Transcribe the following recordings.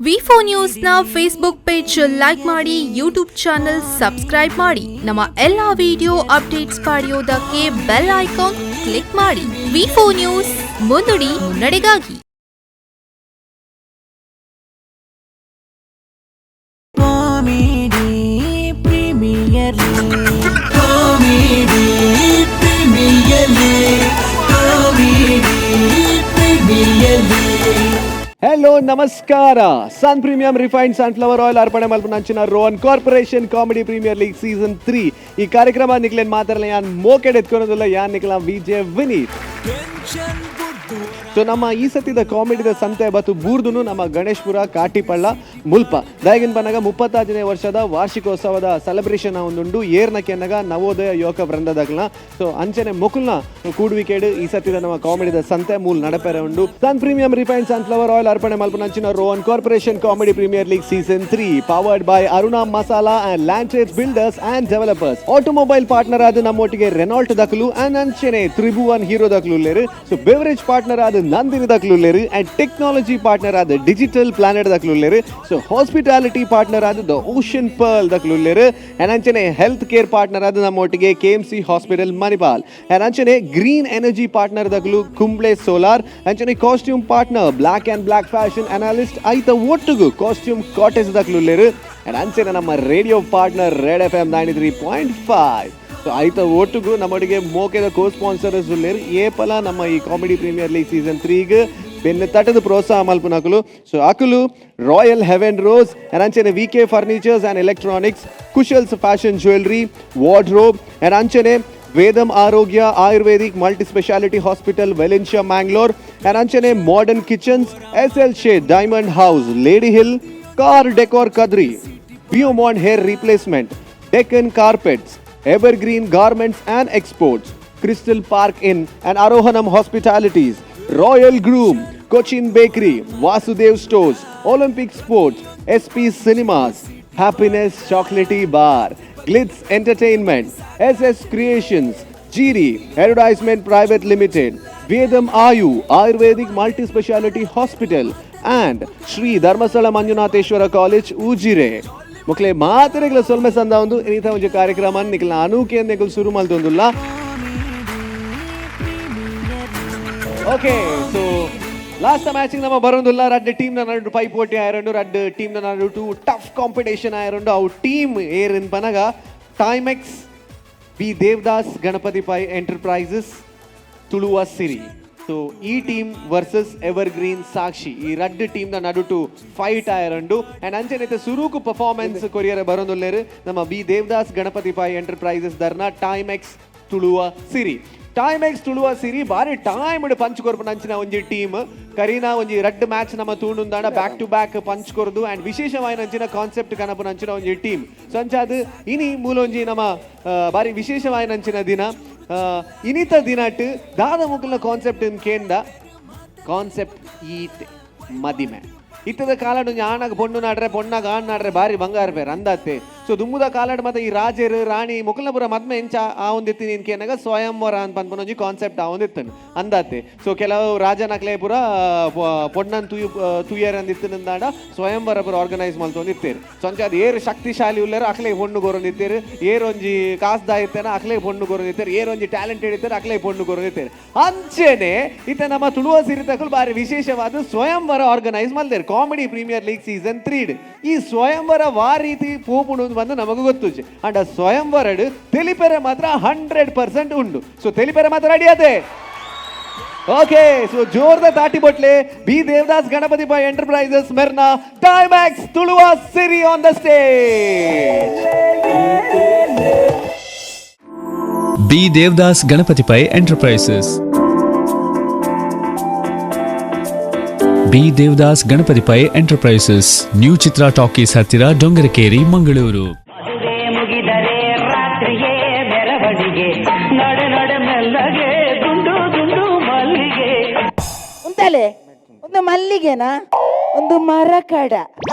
V4 ನ್ಯೂಸ್ನ Facebook page like ಮಾಡಿ, YouTube channel subscribe ಮಾಡಿ. ನಮ್ಮ ಎಲ್ಲ ವಿಡಿಯೋ ಅಪ್ಡೇಟ್ಸ್ ಪಡೆಯೋದಕ್ಕೆ bell icon click ಮಾಡಿ. ವಿ4 ನ್ಯೂಸ್, ಮುನ್ನುಡಿ ಮುನ್ನಡೆಗಾಗಿ. Comedy Premier League, Comedy Premier League, Comedy Premier League. Hello, ನಮಸ್ಕಾರ. Sun Premium Refined Sunflower Oil ಅರ್ಪಣೆ ಮಲ್ಪುನಂಚಿನ Rohan Corporation Comedy Premier League Season 3 ಈ ಕಾರ್ಯಕ್ರಮ ನಿಕ್ಲೆನ್ ಮಾತಾಡಲ್ಲ ಯಾನ್ ಮೋಕೆಡ್ ಎತ್ಕೊಳೋದಿಲ್ಲ, ಯಾನ್ ನಿಕ್ಲ ವಿಜಯ್ ವಿನೀತ್. ಸೊ ನಮ್ಮ ಈ ಸತಿದ ಕಾಮಿಡಿದ ಸಂತೆ ಬತ್ತು ಬೂರ್ದುನು ನಮ್ಮ ಗಣೇಶ್ಪುರ ಕಾಟಿಪಳ್ಳ ಮುಲ್ಪ. ದಾಯಗಿನ ಪನ್ನಗ 35ನೇ ವರ್ಷದ ವಾರ್ಷಿಕೋತ್ಸವದ ಸೆಲೆಬ್ರೇಷನ್ ಒಂದುಂಡು. ಏರ್ನ ಕೆನ್ನಗ ನವೋದಯ ಯುವಕ ವೃಂದದಕ್ಲ. ಸೊ ಅಂಚನೆ ಮೊಕುಲ್ನ ಕೂಡುವಿಕೇಡು ಈ ಸತಿದ ನಮ್ಮ ಕಾಮಿಡಿದ ಸಂತೆ ಮೂಲ್ ನಡಪೆರೆ ಉಂಡು. Sun Premium Refined Sunflower Oil ಅರ್ಪಣೆ ಮಲ್ಪುನಂಚಿನ Rohan Corporation Comedy Premier League Season 3, powered by Aruna Masala and Land Trades Builders and Developers. Automobile partner ಆದ ನಮ್ಮೊಟ್ಟಿಗೆ ರೆನಾಲ್ಟ್ ದಕಲು ಅಂಡ್ ಅಂಚನೆ ತ್ರಿಭುವನ್ ಹೀರೋ ದಕಲು ಉಲ್ಲೇರು. So beverage partner ಆದ ನಂದಿನಿ ದಕಲು ಉಲ್ಲೇರು and technology partner ಆದ ಡಿಜಿಟಲ್ ಪ್ಲಾನೆಟ್ ದಕಲು ಉಲ್ಲೇರು. So hospitality partner ಆದ the ocean pearl ದಕಲು ಉಲ್ಲೇರು and ಅಂಚನೆ health care partner ಆದ ನಮ್ಮೊಟ್ಟಿಗೆ KMC hospital Manipal and ಅಂಚನೆ green energy partner ದಕಲು Kumble solar, ಅಂಚನೆ costume partner Black and Black Fashion Analyst, ಐತ ಒಟ್ಟುಗು ಕಾಸ್ಟ್ಯೂಮ್ ಕಾಟೇಜ್ ದಕಲು ಉಲ್ಲೇರು ಅಂಡ್ ಅಂಚನೆ ನಮ್ಮ radio partner Red FM 93.5. So ಐತ ಒಟ್ಟುಗು ನಮ್ಮೊಟ್ಟಿಗೆ ಮೋಕೆದ ಕೋ ಸ್ಪಾನ್ಸರ್ಸ್ ಉಲ್ಲೇರು. ಏಪಲ ನಮ್ಮ ಈ comedy premier league season ತ್ರೀಗ್ ಬೆನ್ನು ತಟದ ಪ್ರೋತ್ಸಾಹ ಮಲ್ಪುನಕುಲು. ಸೊ ಅಕುಲು royal Heaven rose and ಅಂಚನೆ V K furnitures and electronics, Kushal's Fashion Jewellery Wardrobe and ಅಂಚನೆ ವೇದಂ ಆರೋಗ್ಯ Ayurvedic multi speciality hospital, Valencia, Mangalore and ಅಂಚನೆ modern kitchens, S L ಶೇ diamond house, lady hill, car decor Kadri, ಬಿಯೋಮಾನ್ hair replacement, Deccan Carpets, Evergreen Garments and Exports, Crystal Park Inn and Arohanam Hospitalities, Royal Groom, Cochin Bakery, Vasudev Stores, Olympic Sports, SP Cinemas, Happiness Chocolatey Bar, Glitz Entertainment, SS Creations, GD Advertisement Private Limited, Vedam Ayu Ayurvedic Multi Speciality Hospital and Shri Dharmasthala Manjunatheshwara College, Ujire. ಮೊಕ್ಲೆ ಮಾತೆರೆಗ್ಲ ಸೊಲ್ಮೆ ಸಂದ ಒಂದು ಇನಿತ ಒಂಜಿ ಕಾರ್ಯಕ್ರಮ ನಿಕ್ಲ ಅನೂಕೆ ನಿಕುಲ್ ಶುರು ಮಲ್ತೊಂದುಲ್ಲ. Okay, so last matching ನಮ್ಮ ಬರೋದಿಲ್ಲ. ರಡ್ಡ್ ಟೀಮ್ ನ ನಡು ಪೈಪೋಟಿ ಆಯರಂಡು. ರಡ್ಡ್ ಟೀಮ್ ನ ನಡು to tough competition ಆಯರಂಡು. ಅವು ಟೀಮ್ ಏರಿನ್ ಪನಗ Timex, B Devadas Ganapati Pai enterprises, Tuluva Siri. So ಈ team versus ever green ಸಾಕ್ಷಿ, ಈ ರಡ್ಡ್ ಟೀಮ್ ನ ನಡುಟು ಫೈಟ್ ಆಯರಂಡು. ಅಂಡ್ ಅಂಚೆನೈತೆ ಸುರೂಕು ಪರ್ಫಾರ್ಮೆನ್ಸ್ ಕೊರಿಯರ್ ಬರೋದುಲ್ಲೇರು ನಮ್ಮ ಬಿ ದೇವದಾಸ್ ಗಣಪತಿ ಪೈ ಎಂಟರ್ಪ್ರೈಸಸ್ ದರ್ನ ಟೈಮೆಕ್ಸ್ ತುಳುವ ಸಿರಿ. ಟೈಮೆಕ್ಸ್ ತುಳುವ ಸಿರಿ ಬಾರಿ ಟೈಮ್ ಪಂಚ್ ಕೊರ್ಪುನ ಅಂಚಿನ ಒಂಜಿ ಟೀಮ್. ಕರೀನಾ ಒಂಜಿ ರಡ್ಡ್ ಮ್ಯಾಚ್ ನಮ್ಮ ತೂಂಡುಂದಾಂಡ back to back punch ಕೊರ್ದು and ವಿಶೇಷವಾಯಿನ ಅಂಚಿನ ಕಾನ್ಸೆಪ್ಟ್ ಕನಪುನ ಅಂಚಿನ ಒಂಜಿ ಟೀಮ್. ಸೊ ಅಂಚಾದ್ ಇನಿ ಮೂಲೊಂಜಿ ನಮ್ಮ ಬಾರಿ ವಿಶೇಷವಾಯಿನ ಅಂಚಿನ ದಿನ. ಇನಿತ ದಿನಟ್ ದಾದ ಮುಕುಲ್ನ ಕಾನ್ಸೆಪ್ಟ್ ಕೇಂದ ಕಾನ್ಸೆಪ್ಟ್ ಈತ್ ಮದಿಮೆ. ಇತ್ತದ ಕಾಲಡ್ ಒಂಜಿ ಆಣಗ್ ಪೊಣ್ಣು ನಾಡ್ರೆ, ಪೊಣ್ಣಗ ಆಣ್ ನಾಡ್ರೆ ಬಾರಿ ಬಂಗಾರ ಬೇರೆ ಅಂದಾತೆ. ಸೊ ದುಂಬುದ ಕಾಲಡ್ ಮತ್ತೆ ಈ ರಾಜರು ರಾಣಿ ಮೊಕಲ್ನಪುರ ಮದ್ಮೆ ಎಂಚ ಆ ಒಂದಿತ್ತಿ ನೀನ್ ಕೇನಗ ಸ್ವಯಂವರ ಅಂತ ಪನ್ಪುನ ಒಂಜಿ ಕಾನ್ಸೆಪ್ಟ್ ಆ ಒಂದಿತ್ತನು ಅಂದಾತೆ. ಸೊ ಕೆಲವು ರಾಜನಕ್ಲೆ ಪೂರ ಪೊಣ್ಣನ್ ತುಯು ತುಯರ್ ಅಂದಿತ್ತಂದಾಡ ಸ್ವಯಂವರ ಪೂರ ಆರ್ಗನೈಸ್ ಮಲ್ತೊಂದಿತ್ತೇರು. ಸೊ ಅಂಚ ಅದು ಏರು ಶಕ್ತಿಶಾಲಿ ಉಲ್ಲೇರು ಅಕ್ಲೆ ಪೊಣ್ಣು ಕೊರೊಂದಿತ್ತೇರು, ಏರೊಂಜಿ ಕಾಸ್ದ ಇತ್ತೇನ ಅಕ್ಲೆ ಪೊಣ್ಣು ಕೊರೊಂದಿತ್ತೇರು, ಏರೊಂಜಿ ಟ್ಯಾಲೆಂಟೆಡ್ ಇತ್ತೇರು ಅಕ್ಲೆ ಪೊಣ್ಣು ಕೊರೊಂದಿತ್ತೇರು. ಅಂಚೆನೆ ಇತ್ತ ನಮ್ಮ ತುಳುವ ಸಿರಿತಕುಲು ಬಾರಿ ವಿಶೇಷವಾದ ಸ್ವಯಂವರ organise ಮಲ್ದೇರು comedy premier league season 3. ಈ ಸ್ವಯಂವರ ವಾ ರೀತಿ ಪೋಪುಂಡು ಬಂದು ನಮಗೂ ಗೊತ್ತುಜಿ. ಅಂಡ್ ಆ ಸ್ವಯಂವರಡ್ ತೆಲಿಪೆರೆ ಮಾತ್ರ 100% ಉಂಡು. ಸೊ ತೆಲಿಪೆರೆ ಮಾತ್ರ ರೆಡಿ ಅದೇ. ಓಕೆ, ಸೊ ಜೋರ್ದ ತಾಟಿ ಬೊಟ್ಲೆ. B Devdas Ganapati pi enterprises Merna ಟೈಮ್ಯಾಕ್ಸ್ Tuluva Siri on the stage. B Devdas Ganapati Pai enterprises. B Devdas Ganapati Pai enterprises, new Chitra talkies ಹತ್ತಿರ, ಡೊಂಗರಕೇರಿ, ಮಂಗಳೂರು. ಮದುವೆ ಮುಗಿದರೆ ರಾತ್ರಿಯೇ ಮೆರವಣಿಗೆ, ನಡೆ ನಡೆ ಮೆಲ್ಲಗೆ, ದುಂಡು ದುಂಡು ಮಲ್ಲಿಗೆ. ಉಂತಲೆ, ಒಂದು ಮಲ್ಲಿಗೆನಾ? ಒಂದು ಮರಕಡ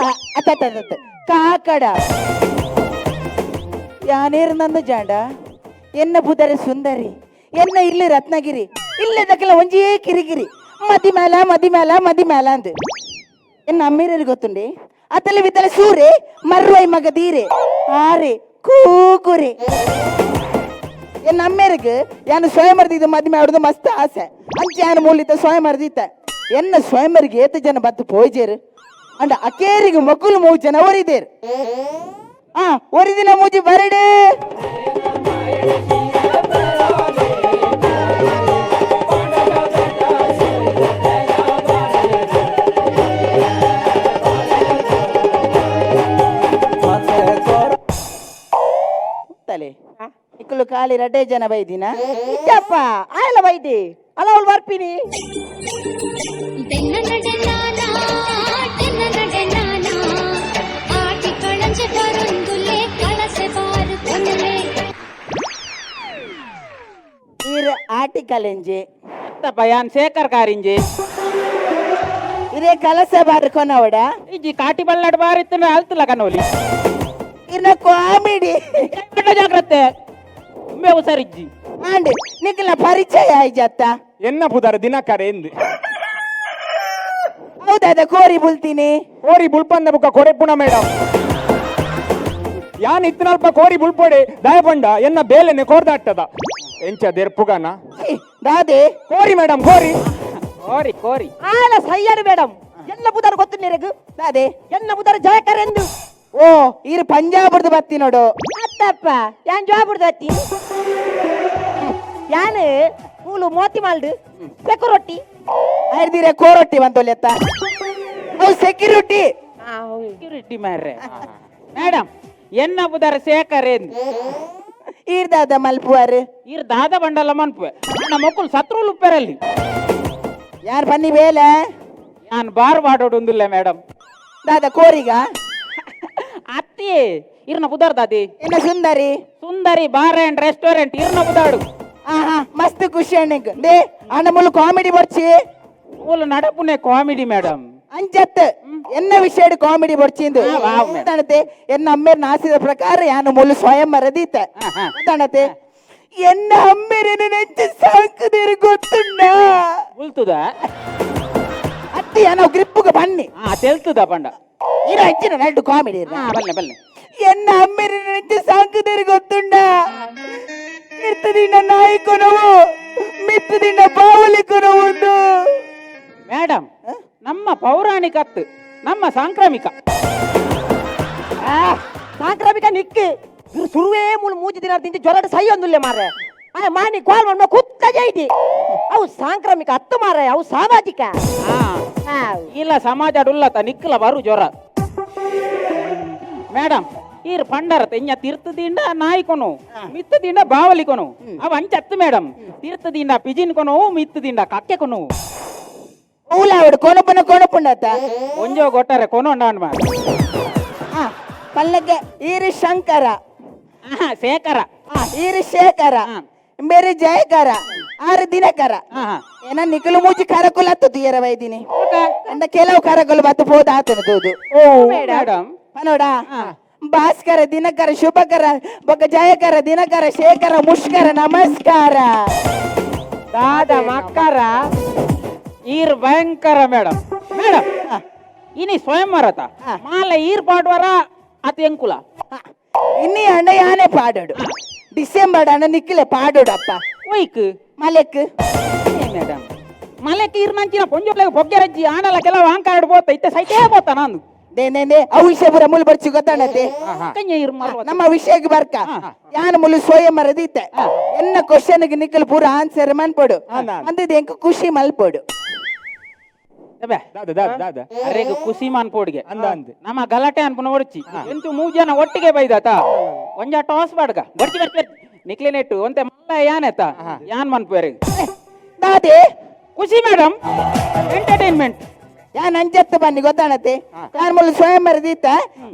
ಅತ್ತ ಅತ್ತ ಕಾಕಡ. ಯಾನೇರು ನಂದು ಜಾಂಡ, ಎನ್ನ ಪುದರೆ ಸುಂದರಿ, ಎನ್ನ ಇಲ್ಲಿ ರತ್ನಗಿರಿ, ಇಲ್ಲದಕ್ಕೆಲ್ಲ ಒಂಜೇ ಕಿರಿಕಿರಿ, ಮದಿ ಮೇಲ ಮದಿ ಮೇಲ ಮದಿ ಮೇಲ ಅಂದು. ಎನ್ನ ಅಮ್ಮಿರರು ಗೊತ್ತುಂಡೆ ಅತಲೆ ವಿತಲೆ ಸೂರೆ ಮರ್ವೈ ಮಗ ದೀರೆ ಆರೆ ಕೂಕುರೆ. ಎನ್ನ ಅಮ್ಮೇರಿಗೆ ಯಾನು ಸ್ವಯಂವರದಿದ್ದ ಮದ್ಮೆ ಆಡೋದು ಮಸ್ತ್ ಆಸೆ. ಅಂಚೆ ಯಾನು ಮೂಲಿತ ಸ್ವಯಂವರದಿತ್ತ ಎನ್ನ ಸ್ವಯಂವರಿಗೆ ಏತ ಜನ ಬತ್ತು ಪೋಯ್ಜೇರು ಅಂಡ ಅಕೇರಿಗೆ ಮಕ್ಕಳು ಮೂರು ಜನ ಒರಿದೇರು. ಆ ಒರಿದಿನ ಮೂಜಿ ಬರಡು. ತಲೆ ಇಕ್ಕಲು ಖಾಲಿ ರಡ್ಡೆ ಜನ ಬೈದಿನ ಇಜ್ಜಪ್ಪ ಆಯಲ ಬೈದಿ ಅಲ್ಲ ಅವಳು ಬರ್ಪಿನಿ. ಈರ್ ಆಟಿಕಲೆಂಜಿ ಯಾನ್ ಶೇಖರ್ ಕಾರಿಂಜಿ. ಇರೇ ಕಲಸ ಬಾರ್ ಕೊನವಡ. ಇಜ್ಜಿ ಕಾಟಿ ಬಲ್ಲಾಡ್ ಬಾರಿತ್ತು ಅಲ್ತಲ್ಲ ಕನೋಲಿ. ಇರ್ನ ಕಾಮಿಡಿ. ಜಾಗ್ರತೆ ಉಮ್ಮೆ ಹುಷಾರಿಜ್ಜಿ. ಆಂಡ್ ನಿಖಿಲ ಪರಿಚಯ ಆಯ್ಜತ್ತ. ಎನ್ನ ಪುದರ್ ದಿನಕರ ಎಂದು. ಹೌದಾದ ಕೋರಿ ಬುಲ್ತೀನಿ. ಕೋರಿ ಬುಲ್ಪಂದ ಬುಕ್ಕ ಕೊರೆಪುಣ ಮೇಡಮ್. ಯಾನ್ ಇತ್ತಿನಲ್ಪ ಕೋರಿ ಬುಲ್ಪೊಡೆ ದಯಪಂಡ ಎನ್ನ ಬೇಲೆನೆ ಕೋರ್ದಾಟ್ಟದ ಎಂಚ ದೆರ್ಪುಗನ. ಛೀ, ದಾದೆ ಕೋರಿ ಮೇಡಮ್ ಕೋರಿ. ಕೋರಿ ಕೋರಿ. ಆಯಲ ಸಯ್ಯಾರು ಮೇಡಮ್ ಎಲ್ಲ ಬುದಾರು ಗೊತ್ತು ನಿರಗು. ದಾದೆ ಎನ್ನ ಬುದಾರು ಜಯಕರ್ ಎಂದು. ಓ ಇರ್ ಪಂಜಾಬ್ರದ್ದು ಬತ್ತಿ ನೋಡು. ಅತ್ತಪ್ಪ ಯಾನ್ ಜಾಬುಡ್ದು ಅತ್ತಿ ಯಾನ್ ಮೂಲು ಮೋತಿ ಮಾಲ್ಡು ಸೆಕ್ಯೂರಿಟಿ. ಆಯ್ದಿರ ಕೋರೊಟ್ಟಿ ಬಂತೊಲೆತ್ತ ಅವು ಸೆಕ್ಯೂರಿಟಿ. ಸೆಕ್ಯೂರಿಟಿ ಮಾರ್ರೆ ಮೇಡಮ್ ಎನ್ನ ಬುದಾರ ಶೇಖರ್ ಎಂದು. ಈರ್ದಾದ ಮಲ್ಪುವಾರು. ಇರ್ ದಾದ ಬಂಡಲ ಮನ್ಪುವೆ ನನ್ನ ಮಕ್ಕಳು ಸತ್ರುಲು ಉಪ್ಪೆರಲ್ಲಿ. ಯಾರ್ ಬನ್ನಿ ಬೇಲೆ. ಯಾನ್ ಬಾರ್ ಬಾಡೋಡೊಂದಿಲ್ಲ ಮೇಡಮ್. ದಾದ ಕೋರಿಗ. ಅತ್ತಿ ಇರ್ನ ಬುದಾರ್ ದಾದಿ. ಎನ್ನ Sundari. Sundari bar and restaurant ಇರ್ನ ಬುದಾಡು. ಆಹಾ ಮಸ್ತ್ ಖುಷಿ ಅಣ್ಣಗ್ they ಅಣ್ಣ ಮುಲ್ಲು ಕಾಮಿಡಿ ಬರ್ಚಿ. ಮೂಲು ನಡಪುನೆ ಕಾಮಿಡಿ ಮೇಡಮ್. ಅಂಚತ್ ಎನ್ನ ವಿಷಯಡ್ ಕಾಮಿಡಿ ಬರ್ಚಿಂದು ತಣತೆ ಎನ್ನ ಅಮ್ಮೇರ್ ನಾಸಿದ ಪ್ರಕಾರ ಯಾನು ಮುಲ್ಲು ಸ್ವಯಂ ಮರದೀತ ತಣತೆ ಎನ್ನ ಅಮ್ಮೇರೇನು ನೆಂಚು ಸಾಕುದೇರು ಗೊತ್ತುಂಡ. ಉಲ್ತುದ. ಅತ್ತಿ ಏನೋ ಗ್ರಿಪ್ಪುಗ ಬನ್ನಿ. ಹಾ ತೆಲ್ತುದ ಪಂಡ. ಇರೋ ಹೆಚ್ಚಿನ ನಡ್ಡು ಕಾಮಿಡಿ. ಬಲ್ಲೆ ಬಲ್ಲೆ. ಎನ್ನ ಅಮ್ಮೇರೇನು ನೆಂಚು ಸಾಕುದೇರು ಗೊತ್ತುಂಡ. ಇರ್ತದಿನ ನಾಯಿ ಕೊನವು ಮಿತ್ತದಿನ ಬಾವಲಿ ಕೊನವು. ಮೇಡಮ್ ನಮ್ಮ ಪೌರಾಣಿಕ ಅತ್ತು ನಮ್ಮ ಸಾಂಕ್ರಾಮಿಕ. ಸಾಂಕ್ರಾಮಿಕ ನಿಕ್ಕು ಇವ್ರು ಸುರುವೇ ಮೂಲು ಮೂಜಿ ದಿನ ತಿಂದು ಜ್ವರಡು ಸೈ ಒಂದುಲ್ಲೆ ಮಾರ್ರೆ. ಆ ಮಾನಿ ಕಾಲ್ ಮಣ್ಣ ಕುತ್ತ ಜೈದಿ ಅವು ಸಾಂಕ್ರಾಮಿಕ ಹತ್ತು ಮಾರ್ರೆ ಅವು ಸಾಮಾಜಿಕ. ಇಲ್ಲ ಸಮಾಜ ಉಲ್ಲತ ನಿಕ್ಕಲ ಬರು ಜ್ವರ ಮೇಡಮ್. ಈರ್ ಪಂಡರತ ಇಂಜ ತೀರ್ಥದಿಂದ ನಾಯಿಕೊನು ಮಿತ್ತದಿಂದ ಬಾವಲಿಕೊನು ಅವ ಅಂಚತ್ತು ಮೇಡಮ್. ತೀರ್ಥದಿಂದ ಪಿಜಿನ್ ಕೊನು ಮಿತ್ತದಿಂದ ಕಕ್ಕೆ ಕೊನು. ಊಲಾವಡು ಕೊನಪುನ ಕೊನಪುಂಡತ. ಒಂಜೋ ಗೊಟ್ಟಾರೆ ಕೊನು ಉಂಡಾಂಡ್ ಮಾ. ಪಲ್ಲಕ್ಕೆ ಈರು ಶಂಕರ. ಶೇಖರ. ಈರು ಶೇಖರ ಬೇರೆ ಜಯಕರ ಆರು ದಿನಕರ. ಏನ ನಿಖಲು ಮೂಜಿ ಕರಕುಲ ಹತ್ತದು ಏರ ವೈದಿನಿ ಅಂದ ಕೆಲವು ಕರಕುಲು ಬತ್ತು ಪೋದ ಆತನ ತೂದು. ಮೇಡಮ್ ಪನೋಡ ಭಾಸ್ಕರ ದಿನಕರ ಶುಭಕರ ಬೊಕ್ಕ ಜಯಕರ ದಿನಕರ ಶೇಖರ ಮುಷ್ಕರ ನಮಸ್ಕಾರ. ದಾದ ಮಕ್ಕರ ಈರ್ ಭಯಂಕರ ಮೇಡಮ್. ಮೇಡಮ್ ಇನಿ ಸ್ವಯಂವರತ ಮಾಲೆ ಈರ್ ಪಾಡ್ವರ ಅತ್ ಎಂಕುಲ. ಇನ್ನಿ ಅಣ್ಣ ಯಾನೆ ಪಾಡೋಡು ಡಿಸೆಂಬರ್ ಅಣ್ಣ ನಿಕ್ಕಿಲೆ ಪಾಡೋಡಪ್ಪ. ಒಯ್ಕ್ ಮಲೆಕ್. ಮೇಡಮ್ ಮಲೆಕ್ ಈರ್ ನಂಚಿನ ಪೊಂಜೋಲೆಗ್ ಪೊಗ್ಗೆರಜ್ಜಿ ಆನಲ ಕೆಲವು ಆಂಕಾರಡ್ ಬೋತ ಇತ್ತೆ ಸೈತೇ ಬೋತ ನಾನು. They they they ಅವು ವಿಷಯ ಪೂರ ಮುಲ್ ಬರ್ಚಿ ಗೊತ್ತಾಣತೆ. ನಮ್ಮ ವಿಷಯಕ್ಕೆ ಬರ್ಕ ಯಾನ ಮುಲು ಸ್ವಯಂ ಮರದಿತ್ತೆ ಎನ್ನ ಕ್ವಶನ್ ನಿಕ್ಕಲ್ ಪೂರ ಆನ್ಸರ್ ಮನ್ಪೊಡು ಅಂದದ ಎಂಕ ಖುಷಿ ಮಲ್ಪೊಡು. ಅರೆಗ್ ಖುಷಿ ಮನ್ಪೋಡಿಗೆ ನಮ್ಮ ಗಲಾಟೆ ಅನ್ಪುನ ಒಡ್ಚಿ ಎಂತು ಮೂರು ಜನ ಒಟ್ಟಿಗೆ ಬೈದಾತ ಒಂಜ ಟಾಸ್ ಬಾಡ್ಗ ಬರ್ಚಿ ಬರ್ಚಿ ಬರ್ಚಿ ನಿಕ್ಲೆ ನೆಟ್ಟು ಒಂತೆ ಮಲ್ಲ ಯಾನೆತ್ತ ಯಾನ್ ಮನ್ಪು ದಾದೆ ಖುಷಿ ಮೇಡಮ್ ಎಂಟರ್ಟೈನ್ಮೆಂಟ್. ಯಾನ್ ಅಂಜತ್ತು ಬನ್ನಿ ಗೊತ್ತಾಣತೆ ಯಾನ್ ಮುಲು ಸ್ವಯಂ ಮರದಿತ್ತ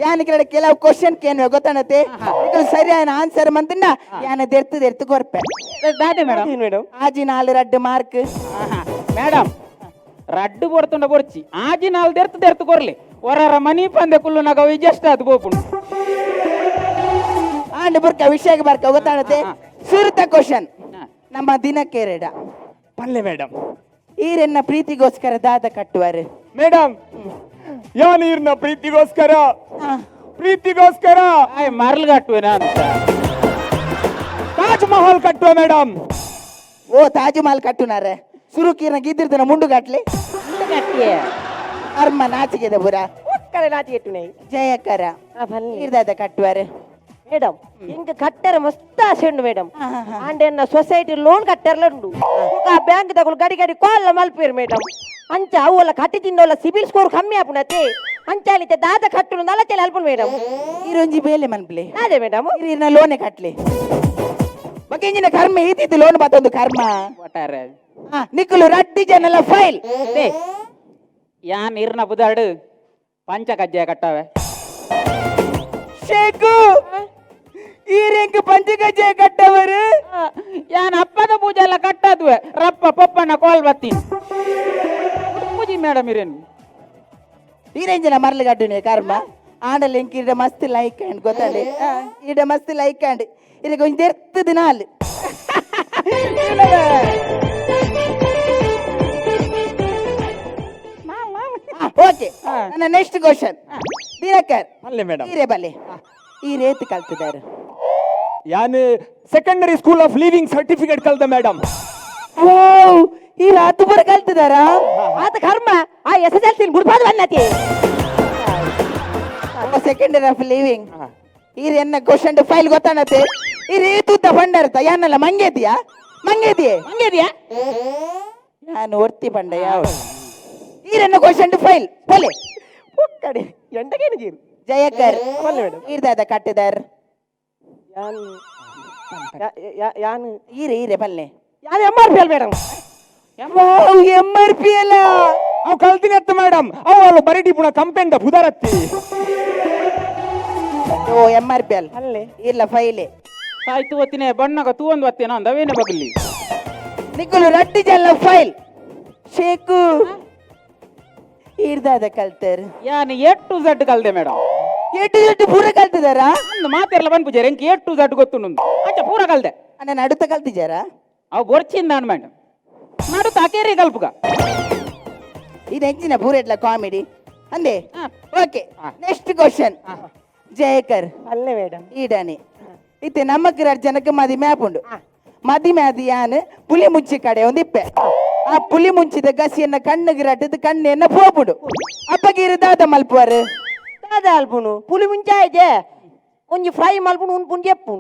ಯಾನ್ ಕೆಲವು ಕೆಲವು ಕ್ವಶನ್ ಕೇನ್ವೆ ಗೊತ್ತಾಣತೆ ನಿಕ್ಕಲ್ ಸರಿಯಾದ ಆನ್ಸರ್ ಮಂತಿನ ಯಾನ ದೆರ್ತು ದೆರ್ತು ಕೊರ್ಪೆ. ದಾದೆ ಮೇಡಮ್ ಮೇಡಮ್ ಆಜಿ ನಾಲು ರಡ್ಡು ಮಾರ್ಕ್. ಮೇಡಮ್ ರಡ್ಡು ಬೊರ್ತುಂಡ ಬೊರ್ಚಿ ಆಜಿ ನಾಲ್ ದೆರ್ತು ದೆರ್ತು ಕೊರ್ಲಿ ಹೊರರ ಮನಿ ಪಂದೆ ಕುಲ್ಲು ನಗ ಜಸ್ಟ್ ಅದು ಬೋಪುಂಡು. ಆಂಡ್ ಬುರ್ಕ ವಿಷಯಕ್ಕೆ ಬರ್ಕ ಗೊತ್ತಾಣತೆ ಸುರುತ ಕ್ವಶನ್ ನಮ್ಮ ದಿನಕ್ಕೆರಡ ಪಲ್ಲೆ ಮೇಡಮ್. ಈರೆನ್ನ ಪ್ರೀತಿಗೋಸ್ಕರ ದಾದ ಕಟ್ಟುವರು. ಮೇಡಮ್ ಯಾನೀರ್ನ ಪ್ರೀತಿಗೋಸ್ಕರ ಪ್ರೀತಿಗೋಸ್ಕರ ಮರಳುಗಟ್ಟುವೆ ಅಂತ ತಾಜ್ ಮಹಲ್ ಕಟ್ಟುವ ಮೇಡಮ್. ಓ ತಾಜ್ ಮಹಲ್ ಕಟ್ಟುನಾರೆ ಸುರುಕೀರ್ನ ಗಿದ್ದಿರ್ದನ ಮುಂಡು ಕಟ್ಲಿ ಅರ್ಮ ನಾಚಿಗೆದ ಪುರ. ಒಕ್ಕಲೆ ನಾಚಿಗೆಟ್ಟುನೆ. ಜಯಕರ, ಇರ್ದಾದ ಕಟ್ಟುವಾರೆ? ಮೇಡಮ್, ಇಂಕ ಕಟ್ಟರ ಮಸ್ತ್ ಆಸೆ ಉಂಡು ಮೇಡಮ್. ಆಂಡೆ ಸೊಸೈಟಿ ಲೋನ್ ಕಟ್ಟರ್ಲ ಉಂಡು. ಆ ಬ್ಯಾಂಕ್ ತಗೊಳ್ ಗಡಿ ಗಡಿ ಕಾಲ್ ಮಲ್ಪೇರು ಮೇಡಮ್. ಅಂಚ ಅವೆಲ್ಲ ಕಟ್ಟಿ ತಿನ್ನೋಲ್ಲ, ಸಿಬಿಲ್ ಸ್ಕೋರ್ ಕಮ್ಮಿ ಆಪುನತೆ. ಅಂಚಾಲಿತೆ ದಾದ ಕಟ್ಟುನು ನಲತೆಲೆ ಅಲ್ಪುನು ಮೇಡಮ್. ಇರೊಂಜಿ ಬೇಲೆ ಮನ್ಪ್ಲೆ. ಅದೇ ಮೇಡಮ್. ಇರ್ನ ಲೋನೆ ಕಟ್ಲಿ ಬಗ್ಗೆಂಜಿನ ಕರ್ಮ ಈತಿತ್ತು ಲೋನ್ ಬತ್ತೊಂದು ಕರ್ಮ. ಒಟ್ಟಾರೆ ನಿಕ್ಕಲು ರಡ್ಡಿ ಜನಲ ಫೈಲ್. ಯಾನ್ ಇರ್ನ ಬುದಾಡು ಪಂಚ ಕಜ್ಜಾಯ ಕಟ್ಟಾವೆ. ಶೇಕು, ಈ ರಿಂಗ್ ಪಂಚ ಕಜ್ಜಾಯ ಕಟ್ಟವರು? ಯಾನ್ ಅಪ್ಪದ ಪೂಜೆ ಎಲ್ಲ ಕಟ್ಟದ್ವೆ ರಪ್ಪ ಪಪ್ಪನ ಕಾಲ್ ಬತ್ತೀನಿ ಪೂಜಿ ಮೇಡಮ್ ಇರೇನು. ಈರೇಂಜಿನ ಮರಳು ಕಟ್ಟುನೆ ಕರ್ಮ. ಆಂಡಲ್ ಇಂಕ ಇಡ ಮಸ್ತ್ ಲೈಕ್ ಅಂಡ್ ಗೊತ್ತಂಡೆ, ಇಡ ಮಸ್ತ್ ಲೈಕ್ ಅಂಡ್ ಇದಕ್ಕೆ ಒಂಜಿ ದೆರ್ತ್ ದಿನ ಅಲ್ಲಿ. ಓಕೆ, ನನ್ನ ನೆಕ್ಸ್ಟ್ ಕ್ವಶನ್ ದಿನಕರ್. ಅಲ್ಲೇ ಮೇಡಮ್. ಈರೇ ಬಲೆ ಈ ರೇತ್ ಕಲ್ತಿದ್ದಾರೆ? ಯಾನ್ secondary school of leaving certificate ಕಲ್ತ ಮೇಡಮ್. ವಾವ್, ಈ ರಾತು ಪೂರ ಕಲ್ತಿದಾರಾ? ಆತ ಕರ್ಮ, ಆ S S L C ಬುಡ್ಪಾದ ಬನ್ನತಿ. Second year of living. ಈ ಎನ್ನ ಕ್ವಶನ್ ಫೈಲ್ ಗೊತ್ತಾನತೆ. ಈ ರೇತುದ್ದ ಪಂಡರ್ತ ಯಾನಲ್ಲ ಮಂಗೇದಿಯಾ ಮಂಗೇದಿಯೇ? ಹಂಗಿದ್ಯಾ? ನಾನು ಒರ್ತಿ ಪಂಡ ಯಾವ ಈರೆನ್ನ ಕ್ವಶನ್ ಫೈಲ್ ಪೊಲೆ. ಒಕ್ಕಡೆ ಎಂಟಗೇನು ಜೀರು. ಜಯಕರ್, ಬಲ್ಲೆ ಮೇಡಮ್. ಈರ್ದಾದ ಕಟ್ಟಿದಾರ್? ಯಾನ್ ಯಾನ್ ಈರೆ ಈರೆ ಬಲ್ಲೆ. ಯಾನ್ M R P L madam. Wow, M R P ಅಲ್ಲ. ಅವ್ ಕಲ್ತಿನಿ ಅತ್ತ ಮೇಡಮ್. ಅವ್ ಅಲ್ಲ ಬರಿಟಿ ಪುಣ ಕಂಪೆಂದ ಬುದಾರತ್ತಿ. ಓ M R P L. ಅಲ್ಲೇ. ಇಲ್ಲ ಫೈಲೆ. ಸಾಯ್ತು ಒತ್ತಿನೇ ಬಣ್ಣಗ ತೂ ಒಂದು ಒತ್ತೇನೋ ಅಂದ ಅವೇನೆ ಬಗಲಿ. ನಿಕ್ಕಲು ರಟ್ಟಿ ಜಲ್ಲ ಫೈಲ್. ಶೇಕು, ಈರ್ದಾದ ಕಲ್ತರ್? ಯಾನ್ A to Z ಕಲ್ದೆ madam. ಎಟ್ಟು ಎಟ್ಟು ಪೂರ ಕಲ್ತಿದಾರಾ? ಅಂದು ಮಾತೆರ್ಲ ಬಂದ್ ಪೂಜಾರಿ ಎಂಕ್ A to Z ಗೊತ್ತು ನುಂದು ಅಂಚ ಪೂರ ಕಲ್ದೆ. ಅಣ್ಣ, ನಡುತ್ತ ಕಲ್ತಿಜಾರಾ? ಅವು ಬೊರ್ಚಿಂದ ಮೇಡಮ್, ನಡುತ್ತ ಅಕೇರಿ ಕಲ್ಪುಗ. ಇದು ಹೆಚ್ಚಿನ ಪೂರ ಎಟ್ಲ ಕಾಮಿಡಿ ಅಂದೆ. Okay, next question Jayakar. ಅಲ್ಲೇ ಮೇಡಮ್. ಈಡಾನೆ ಇತ್ತೆ ನಮ್ಮಕ್ಕೆ ಎರಡು ಜನಕ್ಕೆ ಮದಿಮೆ ಆಪುಂಡು. ಮದಿಮೆ ಅದು ಯಾನ್ ಪುಲಿ ಮುಂಚಿ ಕಡೆ ಒಂದು ಇಪ್ಪೆ. ಆ ಪುಲಿ ಮುಂಚಿದ ಗಸಿಯನ್ನ ಕಣ್ಣಿಗೆ ರಟ್ಟದ ಕಣ್ಣೆನ್ನ ಪೋಪುಂಡು. ಅಪ್ಪಗೀರು ದಾದ ಮಲ್ಪುವರು? ದಾದ ಅಲ್ಪುನು? ಪುಲಿ ಮುಂಚಾಯ್ದೆ ಒಂಜಿ ಫ್ರೈ ಮಲ್ಪುನು, ಉನ್ಪುನು, ಜೆಪ್ಪುನು.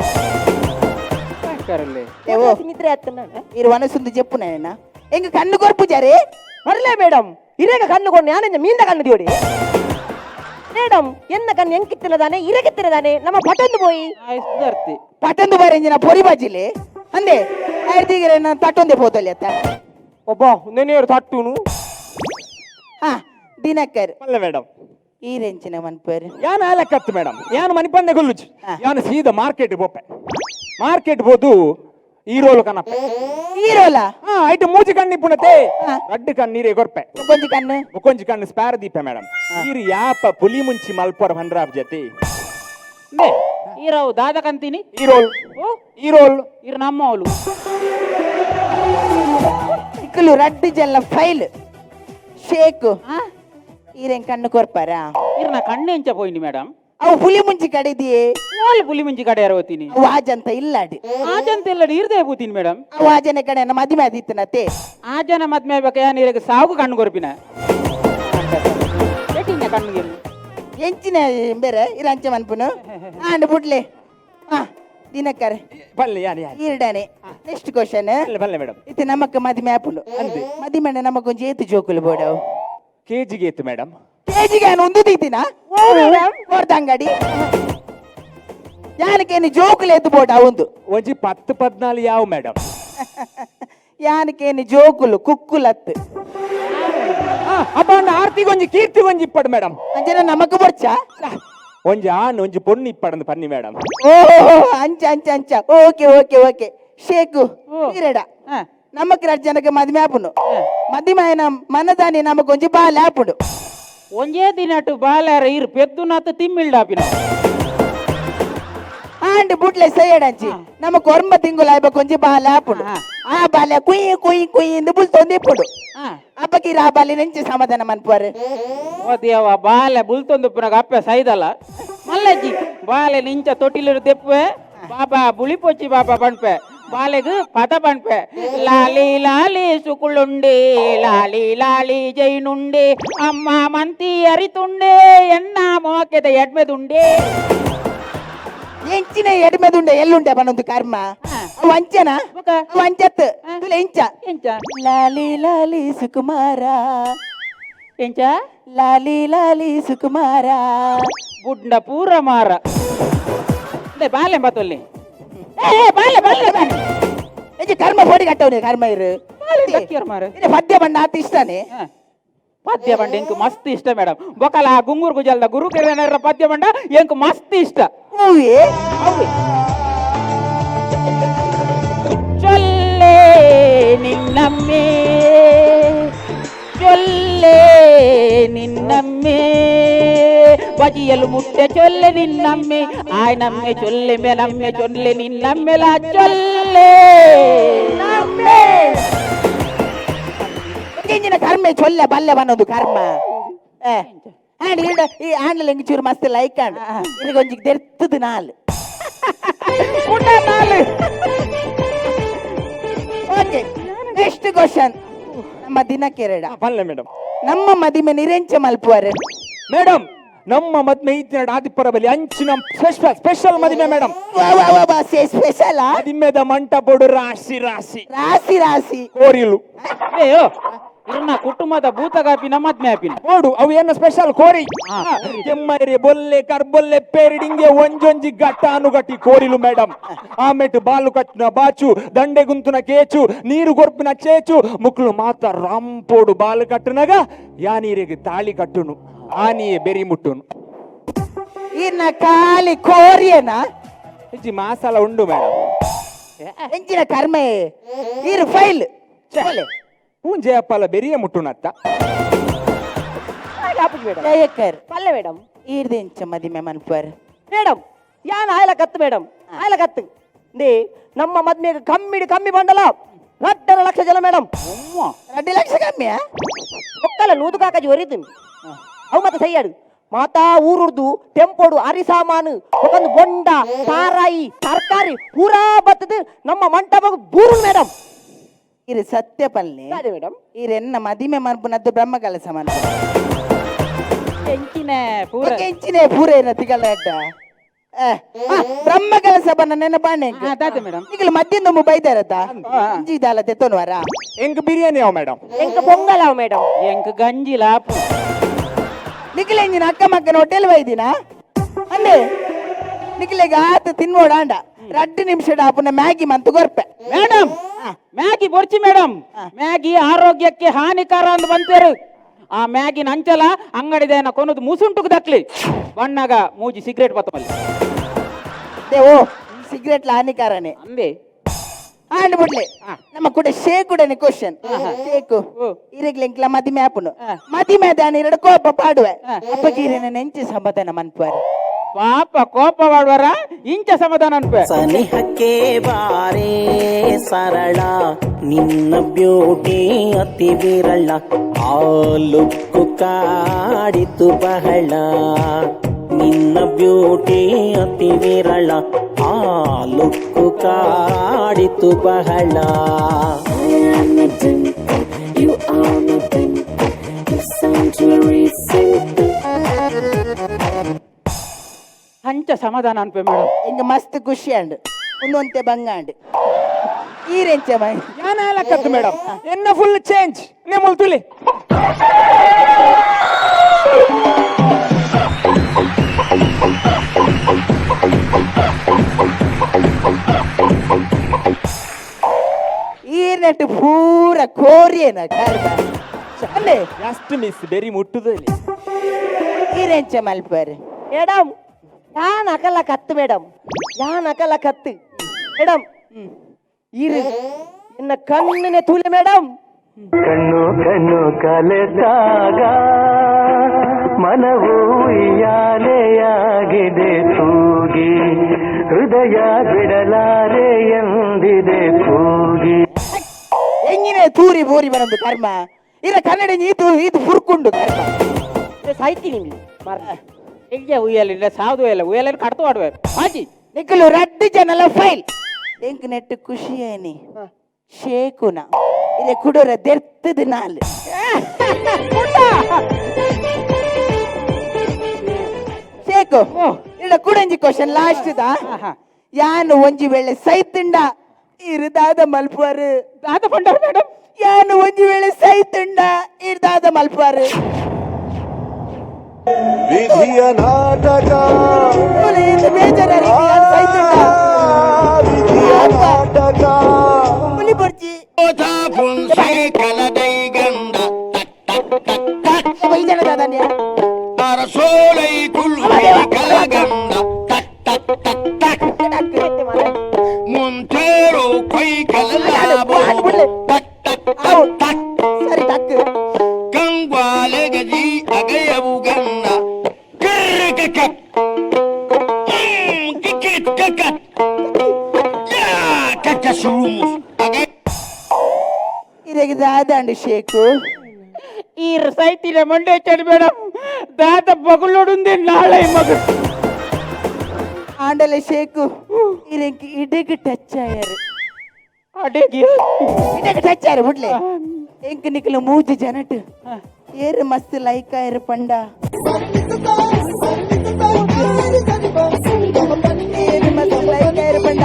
ಕರಲೆ. ಏವೋ. ನಿದ್ರೆ ಆಯ್ತು ನಾನು. ಇರು ವನಸುಂದು ಜೆಪ್ಪು ನೇನ ಹೆಂಗ ಕಣ್ಣು ಕೊರ್ಪುಜಾರೆ? ಮರಲೇ ಮೇಡಮ್, ಇರೇಗ ಕಣ್ಣು ಕೊಂಡು ಯಾನೆಂಜ ಮೀಂದ ಕಣ್ಣು ದಿಯೋಡಿ ಮೇಡಮ್. ಎನ್ನ ಕಣ್ಣು ಎಂಕಿತ್ತಿನದಾನೆ ಇರಗಿತ್ತಿನದಾನೆ ನಮ್ಮ ಪಟೊಂದು ಪೋಯಿ. ಸುಧಾರ್ತಿ. ಪಟಂದು ಬಾರೆಂಜಿನ ಪೊರಿ ಬಾಜಿಲೆ ಅಂದೆ ಆಯ್ತಿಗೆ ನಾನು ತಟ್ಟೊಂದೆ ಪೋತಲ್ಲಿ ಅತ್ತ. ಒಬ್ಬ ನೆನೆಯವರು ತಟ್ಟುನು. ಹಾ ದಿನಕರ್. ಅಲ್ಲ ಮೇಡಮ್. ಈ ರೆಂಚಿನ ಮನ್ಪರ್? ಯಾನ್ ಆಲಕ್ಕತ್ತು ಮೇಡಮ್. ಯಾನ್ ಮನಿಪಂದೆ ಗೊಲ್ಲುಚ್. ಯಾನ್ ಸೀದಾ ಮಾರ್ಕೆಟ್ ಪೋಪೆ. ಮಾರ್ಕೆಟ್ ಪೋದು ಈ ರೋಲ್ ಕನಪ್ಪೆ. ಈರೋಲ? ಹಾ, ಐಟ್ ಮೂಜಿ ಕಣ್ಣಿ ಪುಣತೆ. ರಡ್ಡು ಕಣ್ಣೀರೇ ಕೊರ್ಪೆ. ಕೊಂಜಿ ಕಣ್ಣು? ಮುಕೊಂಜಿ ಕಣ್ಣು ಸ್ಪ್ಯಾರ್ ದೀಪ ಮೇಡಮ್. ಈರು ಯಾಪ ಪುಲಿ ಮುಂಚಿ ಮಲ್ಪೊರ ಭಂಡ್ರಾಬ್ ಜತಿ? ಈರವು ದಾದ ಕಂತೀನಿ? ಈ ರೋಲ್ ಈ ರೋಲ್. ಇರ್ ನಮ್ಮವಳು. ಇಕ್ಕಲು ರಡ್ಡು ಜಲ್ಲ ಫೈಲ್. ಶೇಕು, ಈರೇನ್ ಕಣ್ಣು ಕೊರ್ಪಾರಾ? ಇರ್ನ ಕಣ್ಣು ಎಂಚ ಪೋಯಿನಿ ಮೇಡಮ್? ಅವು ಪುಲಿ ಮುಂಚಿ ಕಡೆದಿಯೇ. ಓಲ್ ಪುಲಿ ಮುಂಚಿ ಕಡೆ ಯಾರು ಓತೀನಿ? ಅವು ಆಜಂತ ಇಲ್ಲಾಡಿ. ಆಜಂತ ಇಲ್ಲ, ಇರ್ದೇ ಪೂತೀನಿ ಮೇಡಮ್. ಅವು ಆಜನೆ ಕಡೆ ಮದಿಮೆ ಆದಿತ್ತನತೆ. ಆ ಜನ ಮದ್ಮೆ ಆಗ್ಬೇಕು ಯಾನ್ ಇರಗೆ ಸಾವು ಕಣ್ಣು ಕೊರ್ಪಿನ ಕಣ್ಣಿಗೆ. ಎಂಚಿನ ಬೇರೆ ಇರಂಚ ಮನ್ಪುನು ಆಂಡ್ ಬುಡ್ಲೆ. ಹಾ ದಿನಕರ್. ಬಲ್ಲೆ ಯಾನ್ ಯಾನ್. ಈರ್ಡನೆ ನೆಕ್ಸ್ಟ್ ಕ್ವಶನ್. ಬಲ್ಲೆ ಬಲ್ಲೆ ಮೇಡಮ್. ಇತ್ತೆ ನಮಕ್ ಮದಿಮೆ ಆಪುಂಡು ಮದಿಮೆ ನಮಕೊಂಜಿ ಏತು ಜೋಕುಲು ಬೋಡವು? ಕೆಜಿಗೆ ಇತ್ತು ಮೇಡಮ್. ಕೆಜಿಗೆ ಒಂದು ದೀತಿನ ಅಂಗಡಿ ಯಾನಕೇನು ಜೋಕುಲು ಎತ್ತು ಬೋಡ ಒಂದು? ಒಂಜಿ 10 14 ಯಾವ ಮೇಡಮ್. ಯಾನಕೇನು ಜೋಕುಲು ಕುಕ್ಕುಲತ್ತು. ಅಪ್ಪ ಆರ್ತಿಗೆ ಒಂಜಿ ಕೀರ್ತಿ ಒಂಜಿ ಇಪ್ಪಡು ಮೇಡಮ್. ಅಂಜನ ನಮಕ್ ಬೊರ್ಚ. ಒಂಜಿ ಆಣ್ ಒಂಜಿ ಪೊಣ್ಣು ಇಪ್ಪಡಂದು ಪನ್ನಿ ಮೇಡಮ್. ಓ ಅಂಚ ಅಂಚ ಅಂಚ, okay okay okay. ಶೇಕು, ಈರಡ ನಮಕ್ ರಡ್ ಜನಕ್ಕೆ ಮದಿಮೆ ಆಪುಂಡು. ಮದಿಮೆ ಮನದಾನಿ ನಮಕ್ ಒಂಜಿ ಬಾಲೆ ಆಪುಂಡು. ಒಂಜೇ ದಿನಟು ಬಾಲ್ಯಾರ ಇರ್ ಪೆದ್ದುನಾತ ತಿಮ್ಮಿಲ್ಡಾಪಿನ. And ಬುಡ್ಲೆ ಸೈಯಡಂಚಿ ನಮ್ಮ ಕೊರ್ಮ ತಿಂಗುಲ ಕೊಂಚಿ ಬಾಲೆ ಆಪುಂಡು. ಆ ಬಾಲೆ ಕುಯ್ ಕುಯ್ ಕುಯ್ ಇಂದು ಬುಲ್ತೊಂದು ಇಪ್ಪುಂಡು. ಅಪ್ಪಕೀರ ಆ ಬಾಲೆ ನೆಂಚಿ ಸಮಾಧಾನ ಮನ್ಪುವಾರು. ಓ ದೇವ, ಬಾಲೆ ಬುಲ್ತೊಂದು ಪುನಗ ಅಪ್ಪೆ ಸೈದಲ್ಲ ಮಲ್ಲಜ್ಜಿ. ಬಾಲೆ ನಿಂಚ ತೊಟ್ಟಿಲಿರು ತೆಪ್ಪುವೆ ಬಾಬಾ ಬುಳಿಪೊಚ್ಚಿ ಬಾಬಾ ಪಣ್ಪೆ. ಬಾಲೆಗ್ ಪದ ಪಣ್ಪೆ. ಲಾಲಿ ಲಾಲಿ ಸುಕುಳುಂಡೆ ಲಾಲಿ ಲಾಲಿ ಜೈನುಂಡೆ ಅಮ್ಮ ಮಂತಿ ಅರಿತುಂಡೆ ಎನ್ನ ಮೋಕೆದ ಎಡ್ಮೆದುಂಡೆ. ಎಂಚಿನ ಎಡ್ಮೆದುಂಡೆ ಎಲ್ಲುಂಡೆ ಪನ್ನೊಂದು ಕರ್ಮ ವಂಚನ ವಂಚತ್ ತುಲೆ ಇಂಚ ಎಂಚ ಲಾಲಿ ಲಾಲಿ ಸುಕುಮಾರ ಎಂಚ ಲಾಲಿ ಲಾಲಿ ಸುಕುಮಾರ ಬುಡ್ಡ ಪೂರ ಮಾರ ಬಾಲೆ ಬತ್ತೊಲ್ಲಿ ಬಾಲೆ ಬಾಲೆ ಬಾಲೆ ಎಂಚ ಕರ್ಮ ಪೋಡಿ ಕಟ್ಟವನೆ ಕರ್ಮ ಇರು ಮಾರ ಪದ್ಯ ಬಣ್ಣ ಆತ ಇಷ್ಟನೇ. ಪದ್ಯ ಬಂಡ ಎಂಕ್ ಮಸ್ತ್ ಇಷ್ಟ ಮೇಡಮ್. ಬೊಕಲ ಗುಂಗೂರು ಗುಜಲ್ದ ಗುರು ಕೆರೆನರ ಪದ್ಯ ಬಂಡ ಎಂಕ್ ಮಸ್ತ್ ಇಷ್ಟ. ಚೊಲ್ಲೆ ನಿನ್ನಮ್ಮೆ ಚೊಲ್ಲೆ ನಿನ್ನಮ್ಮೆ ಬಜಿಯಲು ಮುಟ್ಟೆ ಚೊಲ್ಲೆ ನಿನ್ನಮ್ಮೆ ಆಯ್ನಮ್ಮೆ ಚೊಲ್ಲೆ ಮೇಲಮ್ಮೆ ಚೊಲ್ಲೆ ನಿನ್ನಮ್ಮೆಲ ಚೊಲ್ಲೆ. ಎಂಜಿನ ಕರ್ಮೆ ಚೊಲ್ಲೆ ಬಲ್ಲೆ ಬನ್ನೋದು ಕರ್ಮ. ಆಂಡ್ ಈಡ ಈ ಆಂಡ್ಲ ಎಂಗ್ ಚೂರು ಮಸ್ತ್ ಲೈಕ್ ಆಂಡ್ ಇದು ಕೊಂಚ ದೆರ್ತದ ನಾಲ್ ನಾಲ್. Okay, next question ನಮ್ಮ ದಿನಕ್ಕೆರಡ. ಪಲ್ಲೆ ಮೇಡಮ್. ನಮ್ಮ ಮದಿಮೆ ನಿರೆಂಚ ಮಲ್ಪುವಾರು. ಮೇಡಮ್ ನಮ್ಮ ಮದ್ಮೆ ಇತ್ತಿನ ಆದಿಪ್ಪರ ಬಲಿ ಅಂಚಿನ ಸ್ಪೆಷಲ್ ಸ್ಪೆಷಲ್ ಮದಿಮೆ ಮೇಡಮ್. ಸ್ಪೆಷಲ್ ಮದಿಮೆದ ಮಂಟಪೊಡು ರಾಶಿ ರಾಶಿ ರಾಶಿ ರಾಶಿ ಕೋರಿಲು. ಅಯ್ಯೋ ಇರ್ನ ಕುಟುಂಬದ ಭೂತಗಾಪಿನ ಮದ್ಮೆ ಆಪಿನ ನೋಡು ಅವು ಏನು ಸ್ಪೆಷಲ್ ಕೋರಿ. ಕೆಮ್ಮೈರೆ ಬೊಲ್ಲೆ ಕರ್ಬೊಲ್ಲೆ ಪೇರಿಡಿಂಗೆ ಒಂಜೊಂಜಿ ಗಟ್ಟಾನು ಗಟ್ಟಿ ಕೋರಿಲು ಮೇಡಮ್. ಆಮೆಟ್ ಬಾಲು ಕಟ್ಟಿನ ಬಾಚು ದಂಡೆ ಗುಂತುನ ಕೇಚು ನೀರು ಕೊರ್ಪಿನ ಚೇಚು ಮುಕ್ಲು ಮಾತ ರಂಪೋಡು ಬಾಲು ಕಟ್ಟುನಗ ಯಾ ನೀರಿಗೆ ತಾಳಿ ಕಟ್ಟುನು ಆನಿಯೇ ಬೆರಿ ಮುಟ್ಟುನು. ಇನ್ನ ಖಾಲಿ ಕೋರಿಯನ ಇಜ್ಜಿ ಮಾಸಾಲ ಉಂಡು ಮೇಡಮ್. ಎಂಚಿನ ಕರ್ಮ ಇರು ಫೈಲ್ ಪೂಂಜೆ ಅಪ್ಪಲ ಬೆರಿಯ ಮುಟ್ಟುನತ್ತ. ಜಯಕರ್ ಪಲ್ಲೆ ಮೇಡಮ್. ಈರ್ದೆಂಚ ಮದಿಮೆ ಮನ್ಪುವಾರು. ಮೇಡಮ್ ಯಾನ್ ಆಯ್ಲ ಕತ್ತು ಮೇಡಮ್ ಆಯ್ಲ ಕತ್ತು they ನಮ್ಮ ಮದ್ಮೆಗೆ ಕಮ್ಮಿಡಿ ಕಮ್ಮಿ ಬಂಡಲ 2.5 ಲಕ್ಷ ಜನ ಮೇಡಮ್. 2 ಲಕ್ಷ ಕಮ್ಮಿಯಾ? ಒಕ್ಕಲ ನೂದು ಕಾಕಾಜಿ ಒರಿದು ಅವು ಮತ್ತೆ ಸೈಯಾಡು ಮಾತಾ ಊರುರ್ದು ಟೆಂಪೋಡು ಅರಿ ಸಾಮಾನು ಒಂದು ಬೊಂಡ ತಾರಾಯಿ ತರಕಾರಿ ಪೂರಾ ಬತ್ತದು ನಮ್ಮ ಮಂಟಪ ಬೂರು ಮೇಡಮ್. ಇರು ಸತ್ಯ ಪಲ್ಲೆ ಮೇಡಮ್. ಇರೆನ್ನ ಮದಿಮೆ ಮನ್ಪುನದ್ದು ಬ್ರಹ್ಮ ಕಲಸ ಮನ್ಪು ಎಂಚಿನೆ ಪೂರ ಏನ ತಿಗಲ ಅಡ್ಡ ಬ್ರಹ್ಮ ಕಲಸ ಬನ್ನ ನೆನಪಾಣೆ ಮೇಡಮ್. ಈಗಲ ಮದ್ದಿಂದ ಬೈದಾರತ್ತ ಇಂಜಿದಾಲ ತೆತ್ತೋನ್ವಾರ. ಎಂಕ್ ಬಿರಿಯಾನಿ ಅವ ಮೇಡಮ್. ಎಂಕ್ ಪೊಂಗಲ್ ಅವ ಮೇಡಮ್. ಎಂಕ್ ಗಂಜಿ ಲಾಪು. ನಿಖಿಲ ಎಂಜಿನ ಅಕ್ಕ ಮಕ್ಕನ ಹೋಟೆಲ್ ವೈದಿನ ಅಂದೆ ನಿಖಿಲೆಗೆ ಆತ ತಿನ್ಬೋಡ ಅಂಡ 2 ನಿಮಿಷ ಆಪುನ ಮ್ಯಾಗಿ ಮಂತು ಕೊರ್ಪೆ ಮೇಡಮ್. ಮ್ಯಾಗಿ ಬೊರ್ಚಿ ಮೇಡಮ್. ಮ್ಯಾಗಿ ಆರೋಗ್ಯಕ್ಕೆ ಹಾನಿಕಾರ ಅಂದ್ ಬಂತೇರು. ಆ ಮ್ಯಾಗಿನ ಅಂಚಲ ಅಂಗಡಿದೇನ ಕೊನದು ಮುಸುಂಟುಕ್ ದಕ್ಲಿ ಬಣ್ಣಾಗ ಮೂಜಿ ಸಿಗರೇಟ್ ಬತ್ತಮಲ್ಲಿ. ಓ ಸಿಗರೇಟ್ ಹಾನಿಕಾರನೇ ಅಂದೆ ಆಂಡ್ ಬಿಡ್ಲೆ ನಮ್ಮ ಕೂಡ ಶೇಕುಡನೆ ಕ್ವಶನ್ ಶೇಕು ಇರಗ್ಲಿಂಕ್ಲ ಮದಿಮೆ ಆಪುನು ಮದಿಮೆ ದಾನ ಎರಡು ಕೋಪ ಪಾಡುವೆ ಅಪ್ಪಗೀರನ ನೆಂಚಿ ಸಮಾಧಾನ ಮನ್ಪುವಾರು. ಪಾಪ ಕೋಪ ಮಾಡುವರ ಇಂಚ ಸಮಾಧಾನ ಅನ್ಪೆ. ಸನಿಹಕ್ಕೆ ಬಾರೇ ಸರಳ ನಿನ್ನ ಬ್ಯೂಟಿ ಅತಿ ವಿರಳ ಆ ಲುಕ್ಕು ಕಾಡಿತು ಬಹಳ ನಿನ್ನ ಬ್ಯೂಟಿ ಅತಿ ವಿರಳ ಆ ಲುಕ್ಕು ಕಾಡಿತು ಬಹಳ. ಅಂಚ ಸಮಾಧಾನ ಅನ್ಪೆ ಮೇಡಮ್. ಇಂಗ ಮಸ್ತ್ ಖುಷಿ ಅಂಡ್ ಒಂದೊಂತೆ ಬಂಗಾಂಡ್ ಈರೆಂಚ ಮೈ ಯಾನಾಲಕ್ಕತ್ತು ಮೇಡಮ್ ಎನ್ನ ಫುಲ್ ಚೇಂಜ್ ನೇ ತುಲಿ. ಈರ್ನೆಟ್ ಪೂರ ಕೋರಿಯೇನ ಕರ್ಮ ಅಂದೆ just miss berry ಮುಟ್ಟುದಲ್ಲಿ. ಈರೆಂಚ ಮಲ್ಪರ್ ಮೇಡಮ್ ಯಾನ್ ಅಕಲ ಕತ್ತು ಮೇಡಮ್ ಯಾನ್ ಅಕಲ ಕತ್ತು ಮೇಡಮ್ ಇರು ಎನ್ನ ಕಣ್ಣನೆ ತೂಲೆ ಮೇಡಮ್. ಕಣ್ಣು ಕಣ್ಣು ಕಲೆತಾಗ ಮನವು ಉಯ್ಯಾಲೆಯಾಗಿದೆ ತೂಗಿ ಹೃದಯ ಬಿಡಲಾರೆ ಎಂದಿದೆ ಕೂಗಿ. ಎಂಗಿನೇ ತೂರಿ ಬೋರಿ ಬರಂದು ಕರ್ಮ ಇರ ಕನ್ನಡ ಈತು ಈತು ಫುರ್ಕುಂಡು ಕರ್ಮ. ಸಾಯ್ತೀನಿ ನಿಮ್ಗೆ ಮಾರ್ರೆ. ಎಜ್ಜೆ ಉಯ್ಯಲಿಲ್ಲ ಸಾವ್ದು ಉಯ್ಯಲ್ಲ ಉಯ್ಯಲ್ಲ ಕಡ್ತು ಆಡುವೆ ಹಾಜಿ. ನಿಕ್ಕಲು ರಡ್ಡು ಜನಲ ಫೈಲ್ ಎಂಕ್ ನೆಟ್ಟು ಖುಷಿ ಏನಿ ಶೇಕುನ ಇದೆ ಕುಡೋರ ದೆರ್ತದ ನಾಲ್ ಶೇಕು ಇಲ್ಲ ಕುಡಂಜಿ ಕ್ವಶನ್ ಲಾಸ್ಟ್ ದಾ. ಯಾನು ಒಂಜಿ ವೇಳೆ ಸೈತುಂಡ ಇರುದಾದ ಮಲ್ಪುವರು? ದಾದ ಪಂಡರ್ ಮೇಡಮ್? ಯಾನು ಒಂಜಿ ವೇಳೆ ಸೈತುಂಡ ಇರ್ದಾದ ಮಲ್ಪುವರು? ವಿಧಿಯ ನಾಟಕ. ಬೇಜಾರ ಸೈತುಂಡ. ವಿಧಿಯ ನಾಟಕ. ಹುಲಿ ಬುರ್ಜಿ ವೈದ್ಯನ ದಾದಾನ್ಯ. ಸರಿ ಟಕ್. ಇರೆಗೆ ದಾದಾಂಡು ಶೇಕು? ಈ ಸೈತಿನ ಮಂಡೆ ಚಡಿ ಮೇಡಮ್ ದಾದ ಬಗುಲೋಡುಂದೆ ನಾಳೆ ಮಗ. ಆಂಡಲೆ ಶೇಕು ಇರೆಂಕ್ ಇಡಗ್ ಟಚ್ ಆಯರು. ಅಡೇಗಿ? ಇಡಗ್ ಟಚ್ ಆಯರು ಬುಡ್ಲೆ. ಎಂಕ್ ನಿಕಲ ಮೂಜಿ ಜನಟ್ ಏರು ಮಸ್ತ್ ಲೈಕ್ ಆಯರು ಪಂಡ? ಏರು ಮಸ್ತ್ ಲೈಕ್ ಆಯರು ಪಂಡ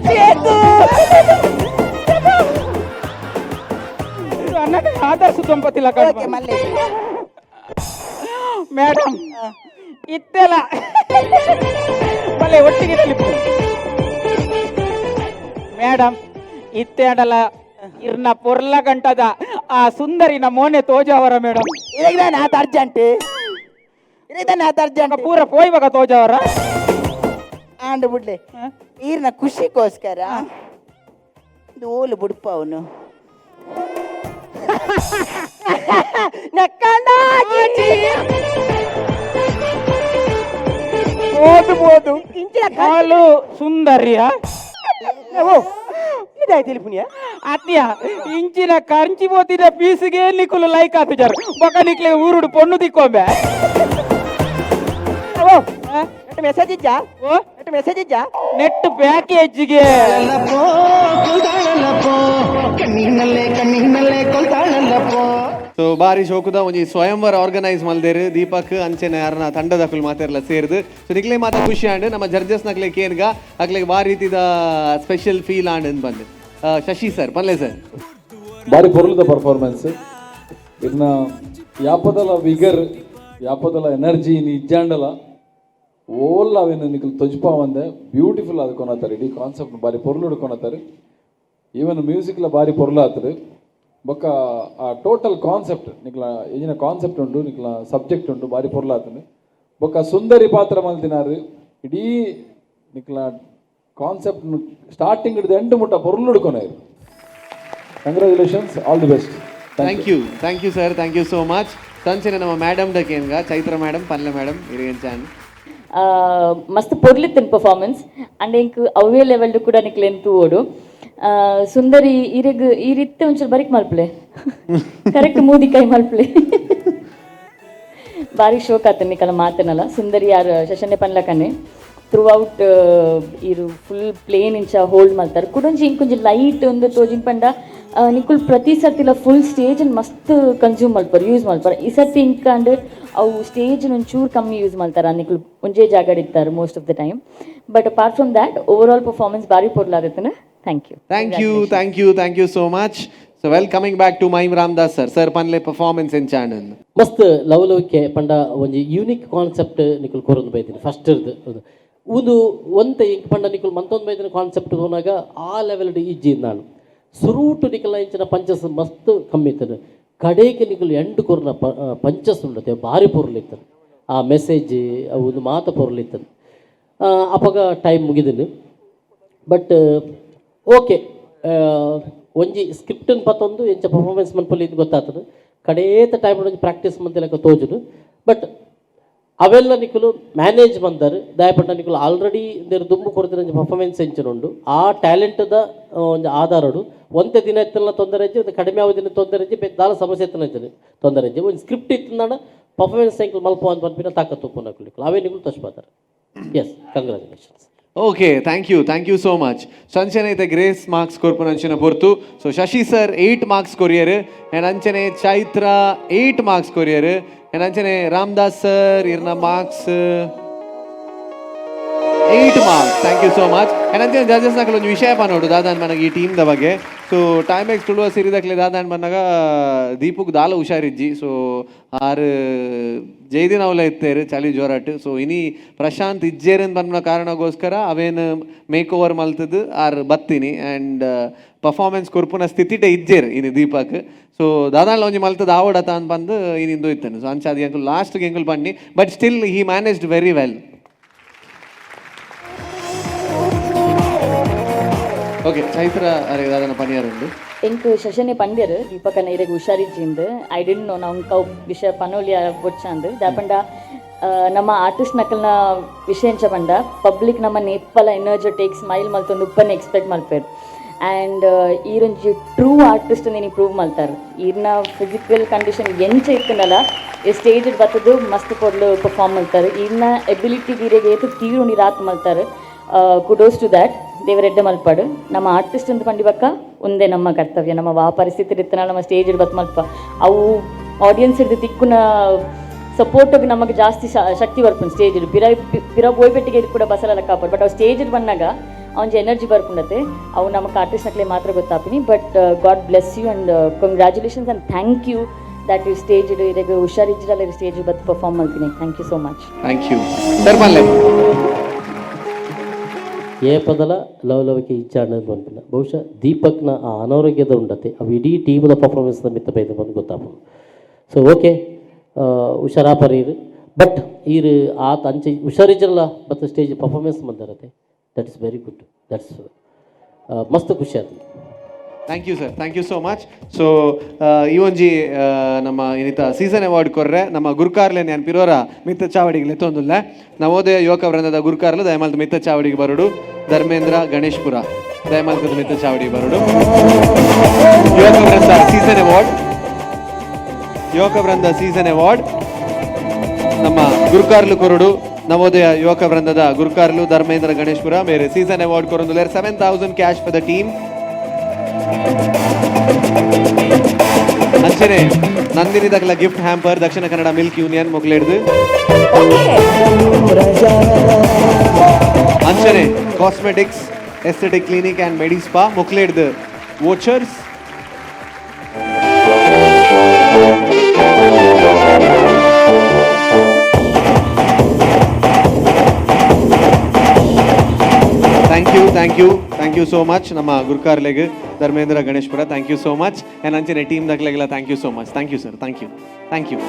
ಶೇಕು? ಅನ್ನದ ಆದರ್ಶ ದಂಪತಿಲ. ಓಕೆ ಮಲ್ಲೆ. ಮೇಡಮ್ ಇತ್ತೆಲ್ಲ ಬಲ್ಲೆ ಒಟ್ಟಿಗೆ ತಲಿಪು ಮೇಡಮ್. ಇತ್ತೆ ಅಡಲ ಇರ್ನ ಪೊರ್ಲ ಗಂಟದ ಆ ಸುಂದರಿನ ಮೋನೆ ತೋಜಾವರ ಮೇಡಮ್? ಇರೆಗ್ ಆತ ಅರ್ಜೆಂಟ್, ಇರೆಗ್ ಆತ ಅರ್ಜೆಂಟ್. ಪೂರ ಪೋಯ್ಬಾಗ ತೋಜಾವರ? ಆಂಡ್ ಬುಡ್ಲೆ ಈರ್ನ ಖುಷಿಗೋಸ್ಕರ ಇದು ಓಲು ಬುಡ್ಪ ಅವನು. ಬೋದು ಬೋದು. ಇಂಚಿನ. ಹಾಲು ಸುಂದರಿಯ. ಓ ಇದಾಯ್ತು ಪುಣ್ಯ. ಅತ್ಯ ಇಂಚಿನ ಕಂಚಿ ಬೋತಿದ ಪೀಸಿಗೆ ನಿಕುಲು ಲೈಕ್ ಆತುಜಾರು ಬೊಕ ನಿಕ್ಲೆ ಊರುಡು ಪೊಣ್ಣು ದಿಕ್ಕೊಂಬೆ. ಓ ನೆಟ್ ಮೆಸೇಜ್ ಇಜ್ಜಾ? ಓ. ನೆಟ್ ಮೆಸೇಜ್ ಇಜ್ಜಾ? ನೆಟ್ ಪ್ಯಾಕೇಜ್ಗೆ. ಸೊ ಬಾರಿ ಶೋಕುದ ಒಂಜಿ ಸ್ವಯಂವರ ಆರ್ಗನೈಸ್ ಮಲ್ದೇರು ದೀಪಕ್ ಅಂಚೆನೆ ಅರ್ನ ತಂಡದಕುಲು ಮಾತೆರ್ಲ ಸೇರ್ದು. ಸೊ ನಿಕ್ಲೆ ಮಾತ ಖುಷಿ ಆಂಡ್. ನಮ್ಮ ಜಡ್ಜಸ್ ನಕ್ಲೆ ಕೇನ್ಗ ಅಕ್ಲೆಗ್ ಬಾರಿ ರೀತಿದ ಸ್ಪೆಷಲ್ ಫೀಲ್ ಆಂಡ್ ಅಂದ್ ಬಂದು. ಶಶಿ ಸರ್ ಪನ್ಲೆ ಸರ್. ಬಾರಿ ಪೊರ್ಲುದ ಪರ್ಫಾರ್ಮೆನ್ಸ್ ಇರ್ನ. ಯಾಪದಲ ವಿಗರ್, ಯಾಪದಲ ಎನರ್ಜಿ ಇನ್ ಇಜ್ಜಾಂಡಲ ಓಲ್ಲ ಅವೇನು ನಿಕಲ್ ತೊಜ್ಪಾವಂದೆ ಬ್ಯೂಟಿಫುಲ್ ಅದು ಕೊನತಾರೆ. ಇಡೀ ಕಾನ್ಸೆಪ್ಟ್ ಬಾರಿ ಪೊರ್ಲುಡು ಕೊನತಾರೆ. ಈವನ್ ಮ್ಯೂಸಿಕ್ಲ ಬಾರಿ ಪೊರ್ಲಾತ್ರು. ಬೊಕ್ಕ ಆ ಟೋಟಲ್ ಕಾನ್ಸೆಪ್ಟ್ ನಿಕ್ಲ ಎಂಜಿನ ಕಾನ್ಸೆಪ್ಟ್ ಉಂಡು, ನಿಕ್ಲ ಸಬ್ಜೆಕ್ಟ್ ಉಂಡು, ಬಾರಿ ಪೊರ್ಲಾತುಂಡು. ಬೊಕ್ಕ ಸುಂದರಿ ಪಾತ್ರ ಮಲ್ತಿನಾರು. ಇಡೀ ನಿಕ್ಲ ಕಾನ್ಸೆಪ್ಟ್ ಸ್ಟಾರ್ಟಿಂಗ್ ಹಿಡಿದು ಎಂಡ್ ಮುಟ್ಟ ಪೊರ್ಲುಡು ಕೊನೆಯರು. Congratulations, all the best. Thank you, thank you sir, thank you so much. ತಂಚೆನೆ ನಮ್ಮ ಮೇಡಮ್ ದಕೇನ್ಗ ಚೈತ್ರ ಮೇಡಮ್ ಪನ್ಲೆ ಮೇಡಮ್ ಇರಿಗಂಚಾನ್. ಮಸ್ತ್ ಪೊರ್ಲಿತ್ತಿನ ಪರ್ಫಾರ್ಮೆನ್ಸ್ ಅಂಡ್ ಎಂಕ್ ಅವ್ವೇ ಲೆವೆಲ್ ಕೂಡ ನಿಕ್ಲೆನ್ ತೂವೊಡು. ಸುಂದರಿ ಇರೆಗ್ ಈ ರೀತಿ ಒಂಚೂರು ಬರಿಕ್ ಮಲ್ಪಲೆ, ಕರೆಕ್ಟ್ ಮೂದಿಕಾಯಿ ಮಲ್ಪಲೆ. ಬಾರಿ ಶೋಕ್ ಆತ ನಿಕಲ ಮಾತನಲ್ಲ. ಸುಂದರಿ ಯಾರು ಶಶನೆ ಪನ್ಲಕನೆ ಥ್ರೂ ಔಟ್ ಇರು ಫುಲ್ ಪ್ಲೇನ್ ಇಂಚ ಹೋಲ್ಡ್ ಮಲ್ತಾರೆ. ಕುಡೊಂಜಿ ಇಂಕೊಂಜಿ ಲೈಟ್ ಒಂದು ತೋಜಿನ ಪಂಡ ನಿಕುಲ್ ಪ್ರತಿ ಸರ್ತಿಲ ಫುಲ್ ಸ್ಟೇಜ್ ಮಸ್ತ್ ಕನ್ಸ್ಯೂಮ್ ಮಲ್ಪರು, ಯೂಸ್ ಮಲ್ಪರು. ಈ ಸರ್ತಿ ಇಂಕಂಡ್ ಅವು ಸ್ಟೇಜ್ ಒಂಚೂರು ಕಮ್ಮಿ ಯೂಸ್ ಮಲ್ತಾರ. ನಿಕುಲ್ ಒಂಜೇ ಜಾಗಡ್ ಇತ್ತಾರೆ most of the time, but apart from that overall performance ಬಾರಿ ಪೊರ್ಲಾದಿತ್ತನ. Thank you. Thank you, thank you, thank you so much. So well, coming back to mime Ramdas sir. Sir ಪನ್ಲೆ performance ಎಂಚಾಂಡ್? ಮಸ್ತ್ ಲವಲವಿಕೆ ಪಂಡ ಒಂಜಿ unique concept ನಿಕುಲ್ ಕೊರೊಂದು ಬೈದಿನಿ first ಇರ್ದು. ಉಂದು ಒಂತೆ ink ಪಂಡ ನಿಕುಲ್ ಮಂತೊಂದು ಬೈದಿನ concept ತೂನಾಗ ಆ level ಇಜ್ಜಿ. ನಾನು ಸುರೂಟು ನಿಕಲ್ನ ಇಂಚಿನ ಪಂಚಸ್ ಮಸ್ತ್ ಕಮ್ಮಿ ಇತ್ತದು. ಕಡೇಕೆ ನಿಕುಲು ಎಂಡ್ ಕೊರ್ನ ಪಂಚಸ್ ಉಂಡತೆ ಭಾರಿ ಪೊರ್ಲಿತ್ತದು. ಆ ಮೆಸೇಜ್ ಅವು ಒಂದು ಮಾತ ಪೊರ್ಲಿತ್ತದು. ಅಪಗ ಟೈಮ್ ಮುಗಿದಿನಿ. ಬಟ್ ಓಕೆ, ಒಂಜಿ ಸ್ಕ್ರಿಪ್ಟನ್ ಪತ್ತೊಂದು ಎಂಚ ಪರ್ಫಾರ್ಮೆನ್ಸ್ ಮನ್ಪೊಲಿ ಇದು ಗೊತ್ತಾತದು. ಕಡೇತ ಟೈಮ್ ಒಂಜಿ ಪ್ರಾಕ್ಟೀಸ್ ಮಂತಿಲಕ ತೋಜುಡು. ಬಟ್ ಅವೆಲ್ಲ ನಿಕುಲು ಮ್ಯಾನೇಜ್ ಬಂದರು ದಯಪಟ್ಟ ನಿಕುಲು ಆಲ್ರೆಡಿ ಇಂದೆರ್ ದುಂಬು ಕೊರ್ತಿನ ಪರ್ಫಾರ್ಮೆನ್ಸ್ ಎಂಚಿನ ಆ ಟ್ಯಾಲೆಂಟ್ದ ಒಂಜಿ ಆಧಾರಡು ಒಂತೆ ದಿನ ಇತ್ತಲ್ಲ ತೊಂದರೆ ಇಜ್ಜಿ, ಒಂದು ಕಡಿಮೆ ಯಾವ ದಿನ ತೊಂದರೆ ಇಜ್ಜಿ, ದಾಲ ಸಮಸ್ಯೆ ಇತ್ತನ ತೊಂದರೆ ಇಜ್ಜಿ. ಒಂದು ಸ್ಕ್ರಿಪ್ಟ್ ಇತ್ತಿಂದಾಣ ಪರ್ಫಾರ್ಮೆನ್ಸ್ ಸೈಕಲ್ ಮಲ್ಪ ಅಂತ ಪನ್ಪಿನ ತಾಕತ್ತು ಉಪ್ಪುನಕುಲು ನಿಕುಲು ಅವೇ ನಿಕುಲು ತೋಚ್ಪಾತಾರೆ. Yes, congratulations. Okay, thank you, thank you so much. ಸಂಚನೆ ಐತೆ ಗ್ರೇಸ್ ಮಾರ್ಕ್ಸ್ ಕೊರ್ಪುನ ಅಂಚಿನ ಪೊರ್ತು. So Shashi sir 8 marks courier, and ಅಂಚನೆ ಚೈತ್ರ 8 marks courier, and ಅಂಚನೆ ರಾಮದಾಸ್ ಸರ್ ಇರ್ನ marks 8 marks. Thank you so much. And ಅಂಚನೆ ಜಡ್ಜಸ್ ನಕಲು ಒಂಜಿ ವಿಷಯ ಪನೋಡು ದಾದಾನ್ ಮನಗ ಈ ಟೀಮ್ the ಬಗ್ಗೆ. So time X Tuluva ಸಿರಿದಕ್ಲೆ ದಾದಾನ್ ಬನ್ನಾಗ ದೀಪುಗ್ ದಾಲ ಹುಷಾರಿಜ್ಜಿ. ಸೊ ಆರು ಜೈದಿನ ಅವಲ ಇತ್ತೇರು ಚಳಿ ಜೋರಾಟ್. ಸೊ ಇನಿ ಪ್ರಶಾಂತ್ ಇಜ್ಜೇರನ್ ಬಂದ ಕಾರಣಕ್ಕೋಸ್ಕರ ಅವೇನು ಮೇಕ್ ಓವರ್ ಮಲ್ತದ್ದು ಆರ್ ಬತ್ತೀನಿ ಆ್ಯಂಡ್ ಪರ್ಫಾರ್ಮೆನ್ಸ್ ಕೊರ್ಪುನ ಸ್ಥಿತಿಟೆ ಇಜ್ಜೇರು ಇನಿ ದೀಪಕ್. ಸೊ ದಾದಾನ್ಲ ಒಂಜಿ ಮಲ್ತದ ಆವಡತ ಅಂತ ಬಂದು ಇನಿಂದು ಇತ್ತೇನೆ. ಸೊ ಅಂಚಾದಿ ಅಂಕಲ್ ಲಾಸ್ಟ್ಗೆ ಎಂಕುಲ್ ಬನ್ನಿ, but still he managed very well. Okay, Chaitra ಅರೆ ದಾದನ ಪನಿಯಾರುಂಡು. ಎಂಕ್ ಶಶನೆ ಪಂಡ್ಯರು ದೀಪಕನ ಇರೆಗ್ ಹುಷಾರಿಜ್ಜಿಂದು. I didn't no ನಾವು ಕೌ ವಿಷಯ ಪನೋಲಿಯ ಬೊಚ್ಚಾಂದು ದಾಪಂಡ ನಮ್ಮ ಆರ್ಟಿಸ್ಟ್ ನಕಲ್ನ ವಿಷಯ ಎಂಚ ಪಂಡ ಪಬ್ಲಿಕ್ ನಮ್ಮ ನೇಪಲ ಎನರ್ಜೆಟಿಕ್ ಸ್ಮೈಲ್ ಮಲ್ತೊಂದು ಉಪ್ಪನೆ ಎಕ್ಸ್ಪೆಕ್ಟ್ ಮಲ್ಪೇರು. ಆ್ಯಂಡ್ ಈರೊಂಜಿ ಟ್ರೂ ಆರ್ಟಿಸ್ಟ್ ನೀನು ಪ್ರೂವ್ ಮಲ್ತಾರೆ. ಈರ್ನ ಫಿಸಿಕಲ್ ಕಂಡೀಷನ್ ಎಂಚ ಇತ್ತನಲ್ಲ ಈ ಸ್ಟೇಜ್ ಬತ್ತದು ಮಸ್ತ್ ಪೊರ್ಲು ಪರ್ಫಾರ್ಮ್ ಮಲ್ತಾರೆ. ಈರ್ನ ಎಬಿಲಿಟಿ ಈರೆಗೆ ಏತು ತೀರು ರಾತ್ ಮಲ್ತಾರೆ. Kudos to that. ದೇವರೆಡ್ಡೆ ಮಲ್ಪಾಡು ನಮ್ಮ ಆರ್ಟಿಸ್ಟ್ ಅಂತ ಪಂಡಿ ಬಕ್ಕ ಒಂದೇ ನಮ್ಮ ಕರ್ತವ್ಯ. ನಮ್ಮ ವಾ ಪರಿಸ್ಥಿತಿ ಇತ್ತನ ನಮ್ಮ ಸ್ಟೇಜ್ ಬತ್ ಮಲ್ಪ ಅವು ಆಡಿಯನ್ಸ್ ಹಿಡಿದು ತಿಕ್ಕುನ ಸಪೋರ್ಟಿಗೆ ನಮಗೆ ಜಾಸ್ತಿ ಶಕ್ತಿ ಬರ್ಪುಂಡು ಸ್ಟೇಜ್ ಪಿರ ಪಿರ ಬೋಯ್ಪೆಟ್ಟಿಗೆ ಕೂಡ ಬಸಲೆಲ್ಲ ಕಾಪಾಡು. ಬಟ್ ಅವು ಸ್ಟೇಜ್ ಬಂದಾಗ ಅವನ ಎನರ್ಜಿ ಬರ್ಪುಂಡತೆ ಅವು ನಮಗೆ ಆರ್ಟಿಸ್ಟ್ ನಕ್ಲೆ ಮಾತ್ರ ಗೊತ್ತಾಪಿನಿ. But God bless you and congratulations and thank you that you stage ಇರೆಗ್ ಹುಷಾರಿಜ್ಜಲ್ಲ stage ಬತ್ ಪರ್ಫಾರ್ಮ್ ಮಾಡ್ತೀನಿ. Thank you so much. Thank you sir. ಮಲ್ಲೆ ಏ ಪದಲ ಲವಲವಿಕೆ ಇಚ್ಚಾಣ ಪನ್ಪಿನ ಬಹುಶಃ ದೀಪಕ್ನ ಆ ಅನಾರೋಗ್ಯದ ಉಂಡತೆ ಅವು ಇಡೀ ಟೀಮ್ದ ಪರ್ಫಾರ್ಮೆನ್ಸ್ನ ಮಿತ್ತ ಬೈದ ಬಂದು ಗೊತ್ತಾಪುಂಡು. ಸೊ ಓಕೆ, ಹುಷಾರಾಪರ್ ಈರು. ಬಟ್ ಈರು ಆತ ಅಂಚೆ ಹುಷಾರಿಜ್ರಲ್ಲ ಮತ್ತು ಸ್ಟೇಜ್ ಪರ್ಫಾರ್ಮೆನ್ಸ್ ಬಂದಿರತ್ತೆ. That is very good. That's ಮಸ್ತ್ ಖುಷಿ ಆಯ್ತು. Thank you sir, thank you so much. So ಈ ಒಂಜಿ ನಮ್ಮ ಏನಿತ ಸೀಸನ್ ಅವಾರ್ಡ್ ಕೊರ್ರೆ ನಮ್ಮ ಗುರುಕಾರ್ಲೆ ನಾನು ಪಿರೋರ ಮಿತ್ತ ಚಾವಡಿಗೆ ಲೆತ್ತೊಂದುಲ್ಲ. ನವೋದಯ ಯುವಕ ವೃಂದದ ಗುರುಕಾರ್ಲು ದಯಮಾಲ್ತ ಮಿತ್ತ ಚಾವಡಿಗೆ ಬರುಡು. ಧರ್ಮೇಂದ್ರ ಗಣೇಶ್ಪುರ ದಯಮಾಲ್ತದ ಮಿತ್ತ ಚಾವಡಿಗೆ ಬರುಡು. ಯುವಕ ವೃಂದ ಸೀಸನ್ ಅವಾರ್ಡ್, ಯುವಕ ವೃಂದ ಸೀಸನ್ ಅವಾರ್ಡ್ ನಮ್ಮ ಗುರುಕಾರ್ಲು ಕೊರಡು. ನವೋದಯ ಯುವಕ ವೃಂದದ ಗುರುಕಾರ್ಲು ಧರ್ಮೇಂದ್ರ ಗಣೇಶ್ಪುರ ಮೇರೆ season award ಕೊರೊಂದುಲ್ಲೆರ್. 7000 cash for the team. ಅಂಚನೆ Nandini ದಕ್ಲ gift hamper Dakshina Kannada milk union ಮೊಕ್ಲೆಡ್ದು. ಅಂಚನೆ cosmetics aesthetic clinic and medi spa ಮೊಕ್ಲೆಡ್ದು vouchers. Thank you, thank you, thank you so much ನಮ್ಮ ಗುರುಕಾರ್ಲೆಗ್ Dharmendra Ganeshpura. Thank you so much. And ಅಂಚನೆ team ದಕ್ಲೆಗೆಲ್ಲ thank you so much. Thank you sir, thank you, thank you.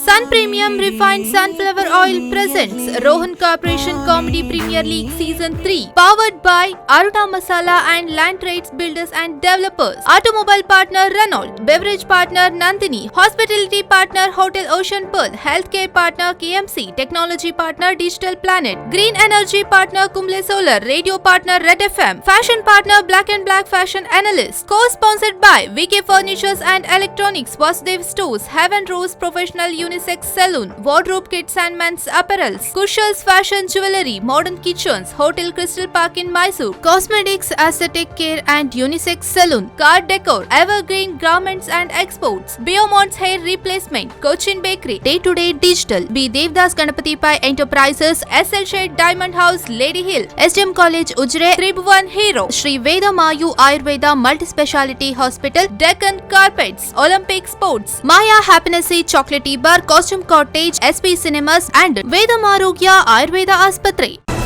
Sun Premium Refined Sunflower Oil presents Rohan Corporation Comedy Premier League Season 3, powered by Aruna Masala and Land Trades Builders and Developers, Automobile Partner Renault, Beverage Partner Nandini, Hospitality Partner Hotel Ocean Pearl, Healthcare Partner KMC, Technology Partner Digital Planet, Green Energy Partner Kumble Solar, Radio Partner Red FM, Fashion Partner Black and Black Fashion Analyst, co-sponsored by VK Furnitures and Electronics, Vasudev Stores, Heaven Rose Professional Unisex Saloon, Wardrobe Kids and Men's Apparels, Kushal's Fashion Jewelry, Modern Kitchens, Hotel Crystal Park in Mysore, Cosmetics, Aesthetic Care and Unisex Saloon, Car Decor, Evergreen Garments and Exports, Biomont's Hair Replacement, Cochin Bakery, Day to Day Digital, B. Devdas Ganapati Pai Enterprises, SL Shade Diamond House, Lady Hill, SDM College, Ujire, Tribhuvan Hero, Sri Veda Mayu Ayurveda Multi-Speciality Hospital, Deccan Carpets, Olympic Sports, Maya Happiness Chocolatey Bar, Costume Cottage, SP Cinemas and Vedam Arogya Ayurveda Aspatre.